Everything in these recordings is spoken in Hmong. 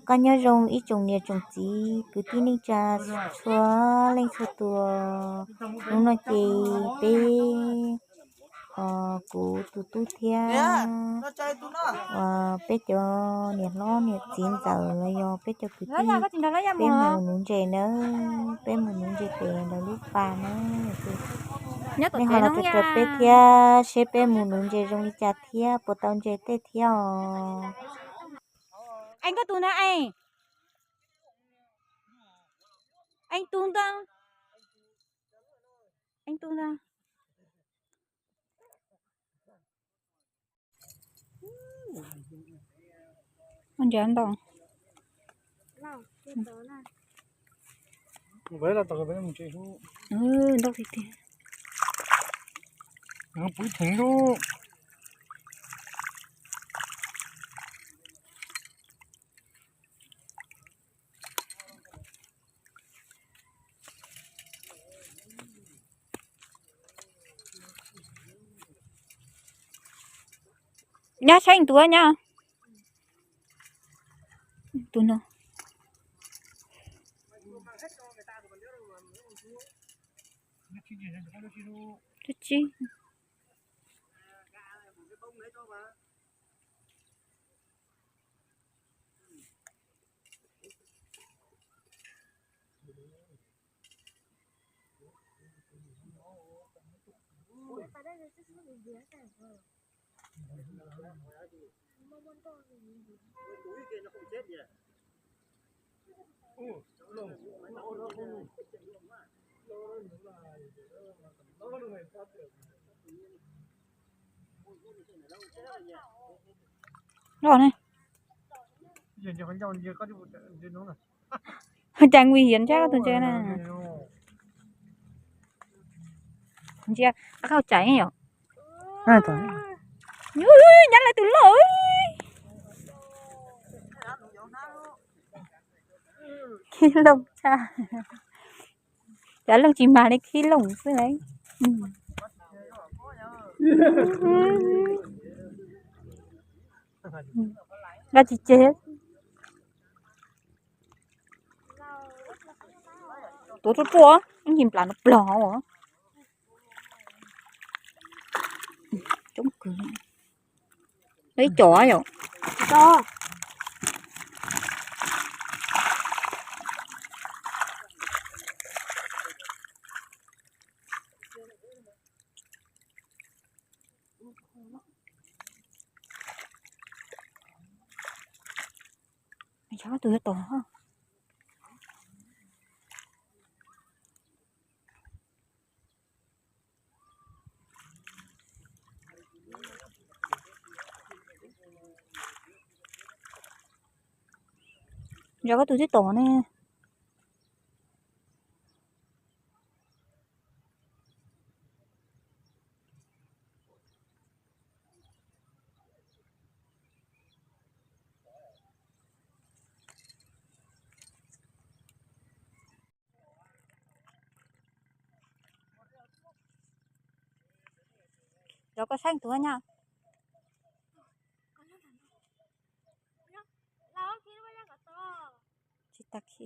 Koj nyob zoo ib tsoom niam tsoom txiv kwv tij neej tsa txhua leej txhua tus. Hnub no ces peb, kuv tus tub thiab peb cov niam hlob niam txiv ntxawm los yog peb cov kwv tij, peb mus nuv ntses nawb, peb mus nuv ntses pem lawv lub pas nawb. Nej ho los tso peb thiab seb peb mus nuv ntses zoo li cas thiab puas tau ntses tej thiab os. Eev, koj tus na Eev. Eev tus ntag. Eev tus ntag. Ntsia ntau. Ntau tiag tiag. Nyab saib tus nyab. Tus no. Tsib. Loj ne. Cas nguy hiểm thiab tus ntses na. Ntsia, qab qhau chais yom. Nyab lawv tus loj. Khib looj tshaj. Cov leej tsis mag li khib looj xwb lauj. Nqa tsis tseg. Tuav ruaj ruaj, ib ncig nplas no plos os. Coob kawg. Ib co yom. Tus yuav tom. Yog koj tus twb tom ne. Cov koj saib tus nyab. Tsis tag khi.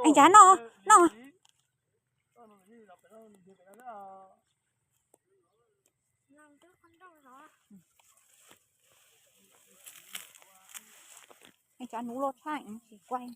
Ej, cas no, no. Ej, cas nuv loj tshaj tsis kuaj.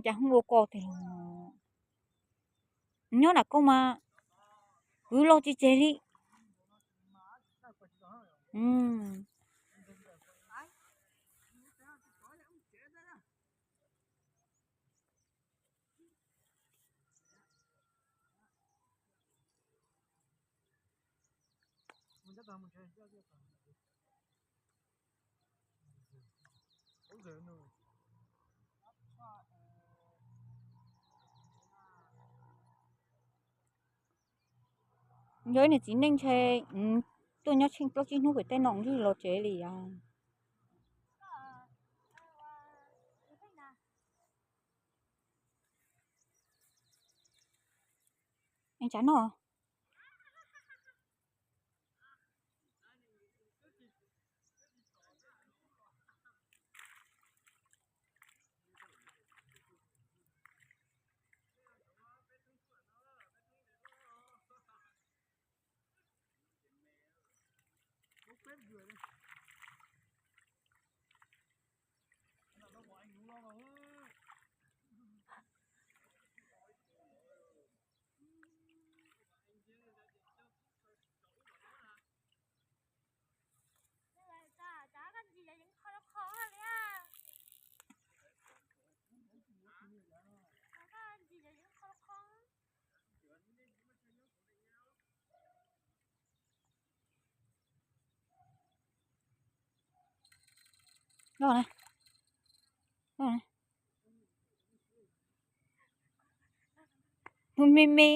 Cas hu ua ko tiag los. Nyob nram koj mas kwv loj tsis tseg li. Yog ib niag txiv neej ntshe tuaj nyob tsheej plaub tsib hnub pem tej no twb los tsev li os. Ev tsav no. Loj na. Loj na. Hnub me me.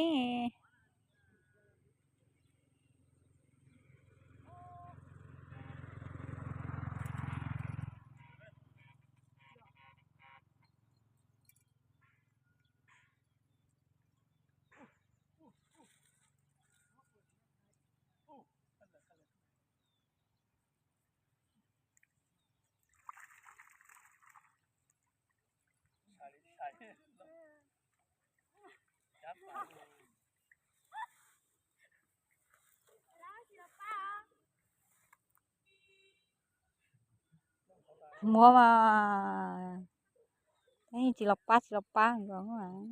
Muab mas, tsis los pab tsis los pab nkaus.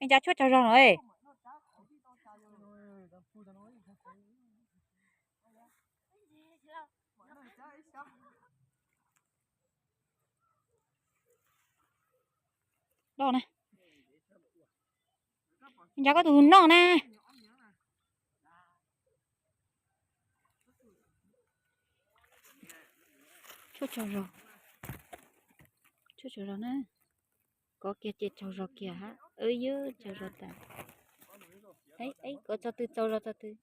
Ev, cov tshuaj tsaug zog no. Loj na. Nco koj tus noj na. Tshuaj tsaug zog, tshuaj tsaug zog na. Kov kiag ces tsaug zog kiag ha. Wb ywb tsaug zog tas. Kov txog twg tsaug zog txog twg.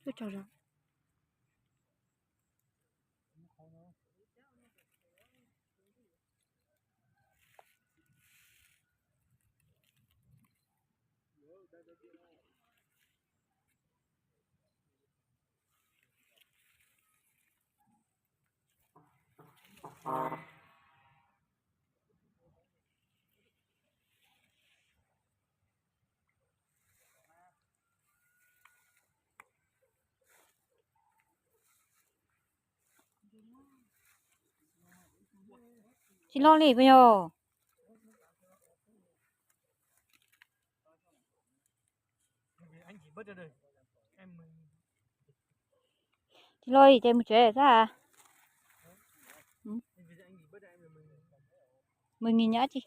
Tuaj tsaug zog. Tsis loj li puas yog? Tsis loj li ces mus tsev xwb. Mười nghìn nhá chị.